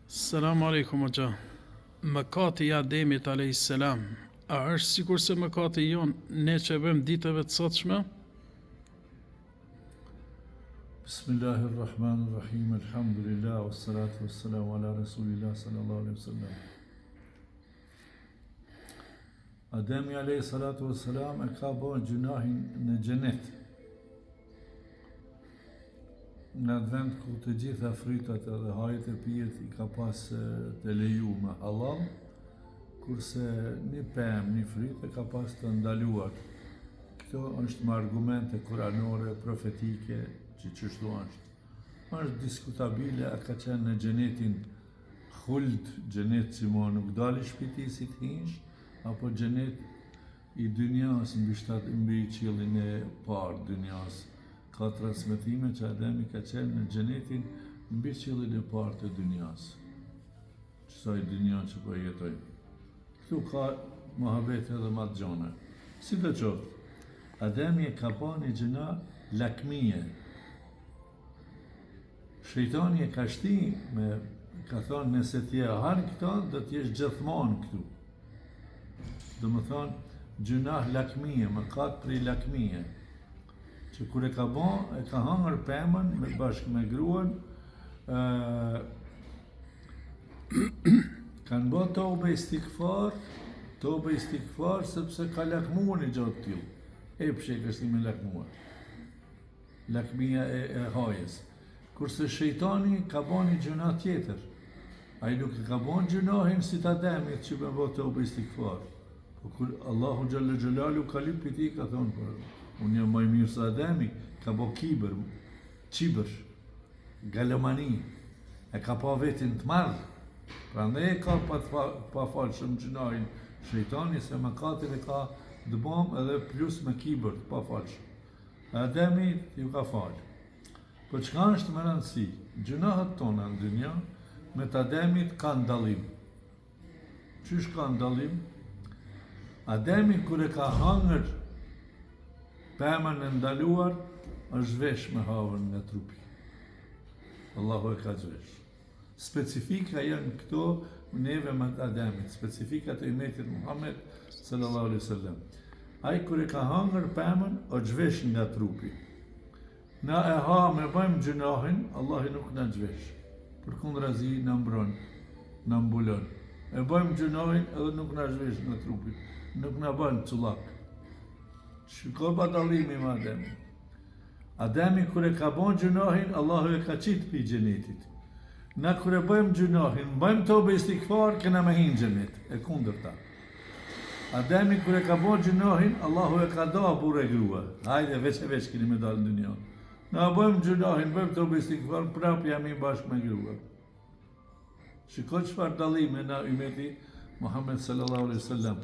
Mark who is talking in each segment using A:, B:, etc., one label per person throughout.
A: Selam alejkum hoxha. Mëkati i Ademit alejhi selam, a është sikurse mëkati jonë ne që e bëjmë ditëve të sotshme?
B: Bismillahirrahmanirrahim. Elhamdulillah wassalatu wassalamu ala rasulillah sallallahu alaihi wasallam. Ademi alayhi salatu wassalam e ka bo gjynahin në xhenet. Në atë vend ku të gjitha frytat edhe hajet e pijet i ka pas të lejume hallall, kurse një pemë, një fryt e ka pas të ndaluar. Këto është me argumente kuranore, profetike, që qështu është. është diskutabile a ka qenë në xhenetin Khuld, xhenet që mo nuk dalish pi tij si të hinsh, apo xhenet i dynjas mbi shtat mbi qiellin e parë dynjas. Ka transmetime që Ademi ka qenë në xhenetin mbi qiellin e parë të dynjas. Qësaj dynja që po jetojmë. Këtu ka muhabete edhe ma të gjona. Sido qoftë, Ademi e ka ba një gjynah lakmije. Shejtani e ka shti me ka thonë nëse ti e han këto, do të jesh gjithmonë këtu. Domethonë, gjynah lakmije, mëkat prej lakmije. Që kur e ka bo, e ka hangër pemën me bashkë me gruan, e, kanë bo tobe istigfar, tobe istigfar, sepse ka lakmuar një gjo të tillë. Epshi e ka shti me lakmuar. Lakmia e, e hajës. Kurse shejtani ka bo një gjynah tjetër. Ai nuk e ka bo gjynahin si të Ademit që me bo tobe istigfar. Po kur Allahu xhelle xhelaluhu ka lyp pi tij, ka thonë, po, unë jam ma i mirë se Ademi, ka bo kibër, qibër, galomani, e ka pa vetin të madh, prandaj e ka pa të pafalshëm gjynahin shejtani se mëkatin e ka të bom edhe plus me kibër të pafalshëm. Ademit ju ka falë. Po çka është me rëndësi? Gjynahet tona në dynja me të Ademit kanë dallim. Qysh kanë dallim? Ademi kur e ka hangër pemën e ndaluar, është zhvesh me Havën nga trupi. Allahu e ka zhvesh. Specifika janë këto neve me të Ademit, specifikat e ymetit Muhammed sallallahu alaihi wasallam. Ai kur e ka hangër pemën, o zhvesh nga trupi. Na e hamë e bëjmë gjynahin, Allahu nuk na zhvesh. Përkundrazi na mbron, na mbulon. E bëjmë gjynahin edhe nuk na zhvesh nga trupi, nuk na bën cullak. Shiko pa dallimi me Ademin. Ademi kur e ka bo gjynahin, Allahu e ka qitë pi xhenetit. Na kur e bëjmë gjynahin, bëjmë tobe istigfar, kena me hi në xhenet. E kundërta. Ademi kur e ka bo gjynahin, Allahu e ka da burrë e grua. Hajde, veç e veç keni me dalë në dynja. Na bëjmë gjynahin, bëjmë tobe istigfar, prapë jemi bashkë me grua. Shiko çfarë dallime na ymeti Muhammed sallallahu alaihi wasallam.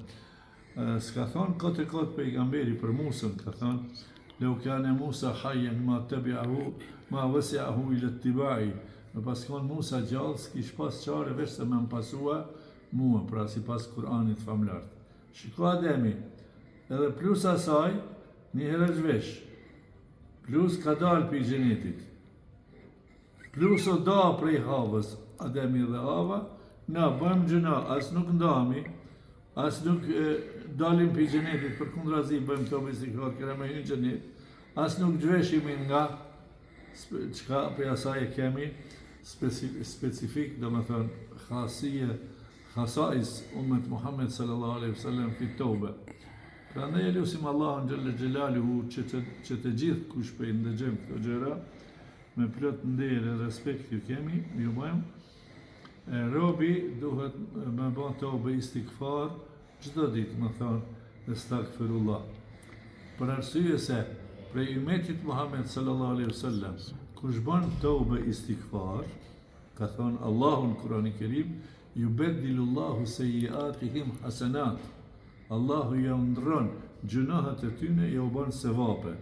B: S'ka thonë kot e kot pejgamberi për Musën, ka thonë Leu kane Musa hayyan ma tabi'ahu ma wasi'ahu illa ittiba'i. Me pas konë Musa gjallë, s'kish pas çare veç se me më pasua mua, pra sipas Kur'anit famëlartë. Shiko Ademi, edhe plus asaj, një herë zhvesh, plus ka dalë pi xhenetit. Plus o da prej Havës, Ademi dhe Hava, na bëjmë gjynah, as nuk ndahemi, as nuk e, dalim prej xhenetit, përkundrazi bëjmë tobe istigfar, kena me hy në xhenet, as nuk zhveshemi nga çka prej asaj e kemi specifik, domethonë, khasije, khasais umet Muhammed sallallahu alaihi wasallam fi tobe. Prandaj e lusim Allahun xhelle xhelaluhu që të, që të gjithë kush po i ndëgjojmë këto gjëra, Me plot nder e respekt ju kemi, ju bëjmë. E robi duhet me ba tobe istigfar çdo ditë, me thonë estagfirullah. Për arsye se prej ymetit Muhammed sallallahu alaihi wasallam, kush bën tobe istigfar, ka thonë Allahu në Kur'anin Kerim, jubeddilullahu sejjiatihim hasenat. Allahu jau ndrron gjynahet e tyne, jau bën sevape.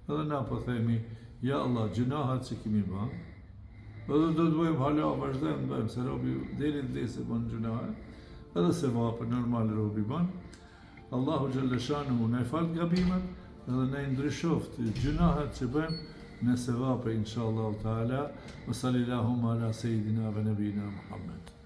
B: Edhe na po themi, ja Allah, gjynahet që kemi ba, edhe do të bëjmë hala, vazhdojmë të bëjmë, se robi deri të vdesë bën gjynahe, edhe sevape normal robi bën, Allahu xhelleshanuhu na i faltë gabimet, edhe na i ndryshoft gjynahet që bëjmë Në sevape inshallah taala. Wa sallallahu ala sayyidina wa nabina Muhammad.